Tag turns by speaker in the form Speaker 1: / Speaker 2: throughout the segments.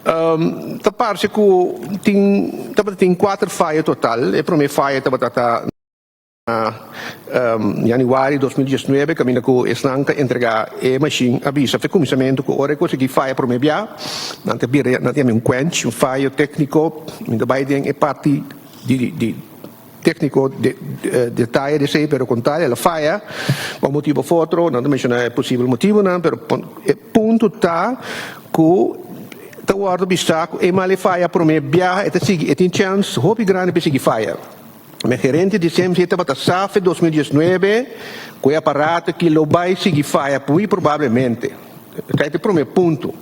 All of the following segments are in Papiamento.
Speaker 1: Ta parse ku tin tabatin kuater faya total. E promé faya tabata ta na yanüari 2019, kaminda ku esnan ta entregá e mashin a bisa fe kuminsamentu ku ora e konsiguí faya promé bia, nan ta bira, nan ta yama un quench, un fayo tékniko. Mi ta bai den e parti di tékniko detaye di esei, pero kon tal el a faya pa un motibu òf otro, nan ta menshoná e posibel motibunan, pero e punto ta ku ta wòrdu bisa ku e mal e faya promé biaha e ta sigui, e tin chèns hopi grandi pa e sigui faya. Mi gerente di CMC tabata sa fe 2019 ku e aparato aki lo bai sigui faya muy probablemente. Esaki ta e promé punto.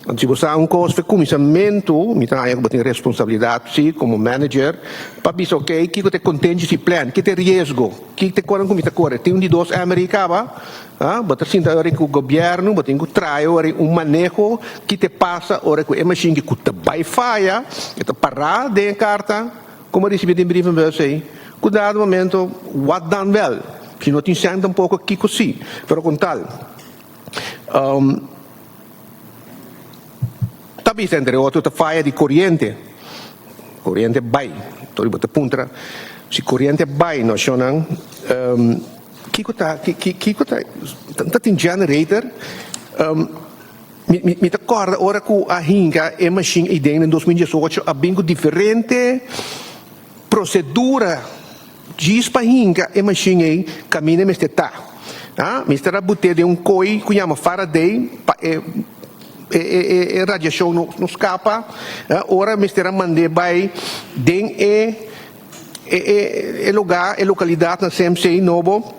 Speaker 1: Anto si bo sa un kos fe kuminsamentu mi ta haña ku bo tin responsabilidat si komo manager pa bisa ok kiko ta e contingency plan, ki ta e riesgo, ki ta e koran ku mi ta kore. Tin un di dos MRI kaba, bo ta sinta ora ku gobièrnu bo tin ku trae ora un maneho ki ta pasa ora ku e mashin ku ta bai faya e ta pará den e karta. Como ricibi den brievenbus ey cu dado momento wat dan wel si no tin cen tampoco kico si pero con tal ta bisa entre otro ta faya di coriente, coriente bay entonces bo ta puntra si coriente bay no shownan kico ta kico ta ta tin generator. Mi ta kòrda ora ku a hinka e mashin ei den den 2018 a bin ku diferente prosedura djis pa hinka e mashin ei kaminda e mester ta. Mester a but'é den un koi ku yama Faraday pa e e radiashon no skapa. Ora mester a mand'é bai den e e lugá e lokalidat na CMC nobo.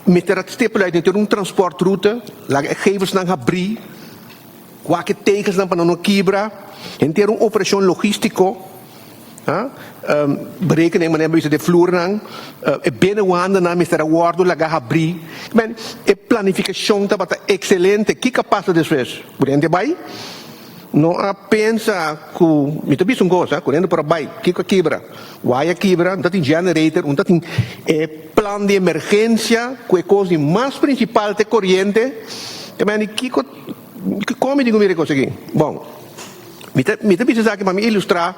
Speaker 1: Mester a stipulá den tur un transportroute, laga e gevelsnan habrí, wak e tegelsnan pa nan no kibra, henter un operashon logístiko, berekening manera mi bisa den flurnan, e binnenwandennan mester a wòrdu laga habrí. Men, e planifikashon tabata ekselente. Kiko a pasa despues? Kuriente bai? No a pensa ku, mi ta bisa un kos, kuriente por a bai, kiko a kibra? Waya a kibra, no ta tin generator, no ta tin e plan di emergensia ku e kos di mas prinsipal ta e koriente. Ta mende kiko, kon mi tin ku mira e kos aki? Bon, mi ta mi ta bisa esaki pa mi ilustrá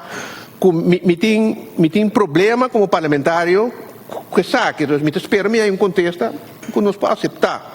Speaker 1: ku mi mi tin mi tin problema komo parlamentario ku esaki. Entonces mi ta spera mi hay un kontesta ku nos por aseptá.